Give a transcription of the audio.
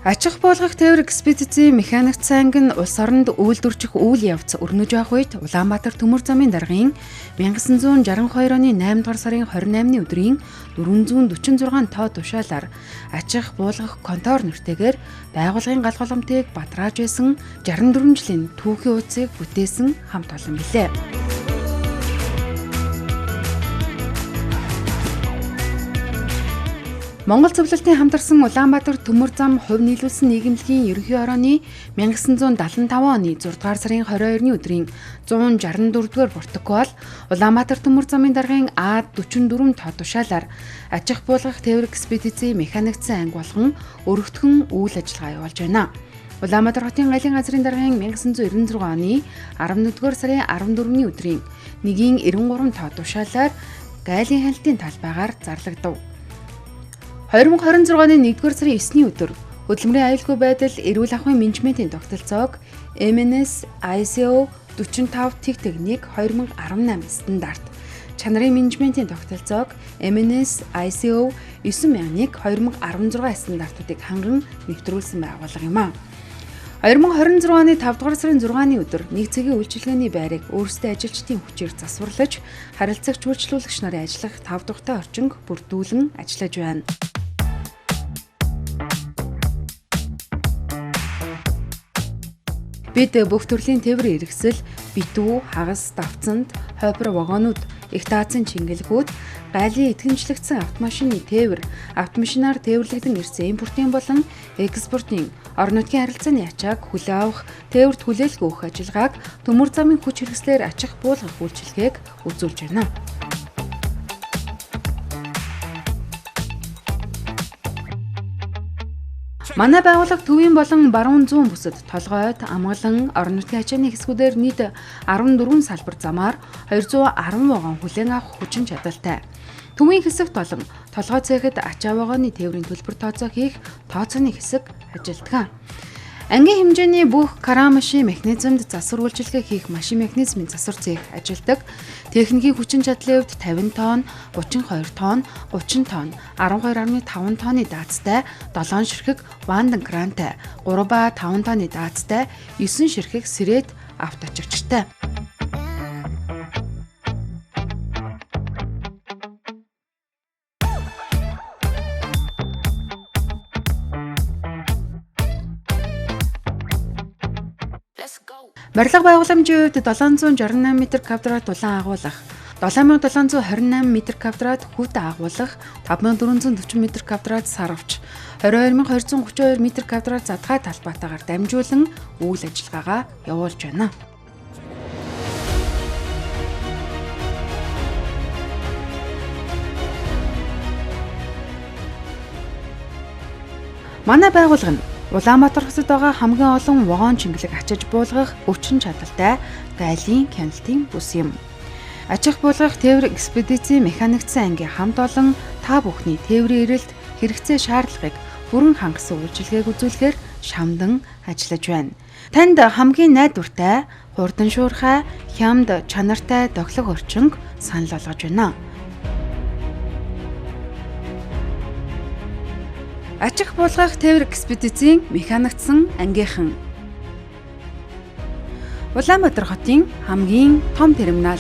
Ачих буулгах тээвэр экспедицийн механик анги нь улс оронд үйлдвэрчих үйл явц өрнөж явах үед Улаанбаатар төмөр замын даргын 1962 оны 8 дугаар сарын 28-ны өдрийн 446 тоо тушаалаар ачих буулгах контор нэртэйгээр байгууллагын гал голомтыг батрааж байсан 64 жилийн түүхийн хуудсыг бүтээсэн хамт олон билээ. Монгол зөвлөлтийн хамтарсан Улаанбаатар төмөр зам хувь нийлүүлсэн нийгэмлэгийн ерөнхий орооны 1975 оны 6 дугаар сарын 22-ны өдрийн 164 дугаар протокол Улаанбаатар төмөр замын даргын А44 тоо тушаалаар ачих буулгах тээвэр экспедицийн механикцсан анги болгон өргөтгөн үйл ажиллагаа явуулж байна. Улаанбаатар хотын галын газрын даргын 1996 оны 11 дугаар сарын 14-ний өдрийн 1-93 тоо тушаалаар гайлын хяналтын талбайгаар зарлагдав. 2026 оны 1-р сарын 9-ний өдөр хөдөлмөрийн аюулгүй байдал эрүүл ахуйн менежментийн тогтолцоог MNS ISO 45 тэг 1 2018 стандарт, чанарын менежментийн тогтолцоог MNS ISO 9001 2016 стандартуудыг ханган нэвтрүүлсэн байгууллага юм а. 2026 оны 5 дугаар сарын 6-ны өдөр нэг цэгийн үйлчилгээний байрыг өөрсдийн ажилчдын хүчээр засварлаж, харилцагч үйлчлүүлэгч нарын ажиллах 5 дугуйтай орчинг бүрдүүлэн ажиллаж байна. Бид бүх төрлийн тээврийн хэрэгсэл, битүү, хагас, давцанд, хойпор вагонууд, их даацын чингэлгүүд, гайлын итгэмжлэгдсэн автомашины тээвэр, автомашинаар тээвэрлэгдэн ирсэн импортын болон экспортын орон нутгийн харилцааны ачааг хүлээн авах, тээвэрт хүлээлт өгөх ажиллагааг төмөр замын хүч хэрэгслээр ачих буулгах үйлчилгээг үзүүлж байна. Манай байгууллага төвийн болон баруун зүүн бүсэд Толгойд, Амгалан, орон нутгийн ачааны хэсгүүдээр нийт 14 салбар замаар 210 вагон хүлээн авах хүчин чадалтай. Төвийн хэсэгт болон Толгой цехэд ачаа вагоны тээврийн төлбөр тооцоо хийх тооцооны хэсэг ажилладаг. Ангийн хэмжээний бүх кран машин механизмд засвар үйлчилгээ хийх машин механизмын засвар цех ажилладаг. Техникийн хүчин чадлын хувьд 50 тонн, 32 тонн, 30 тонн, 12.5 тонны даацтай 7 ширхэг вандан крантай, 3 ба 5 тонны даацтай 9 ширхэг сэрэт автоочигчтай. Барилга байгууламжийн хувьд 768 м квадрат улаан агуулах, 7728 м квадрат хүйтэн агуулах, 5440 м квадрат сарвч, 22232 м квадрат задгай талбайтаагаар дамжуулан үйл ажиллагаагаа явуулж байна. Манай байгууллага нь Улаанбаатар хотод байгаа хамгийн олон вагон чингэлэг ачиж буулгах хүчин чадалтай гайлын хяналтын бүс юм. Ачих буулгах тээвэр экспедицийн механикцсан ангийн хамт олон та бүхний тээврийн эрэлт хэрэгцээ шаардлагыг бүрэн хангасан үйлчилгээг үзүүлэхээр шамдан ажиллаж байна. Танд хамгийн найдвартай, хурдан шуурхай, хямд чанартай доглог орчинг санал болгож байна. Ачих буулгах тээвэр экспедицийн механикцсан ангийнхан. Улаанбаатар хотын хамгийн том терминал.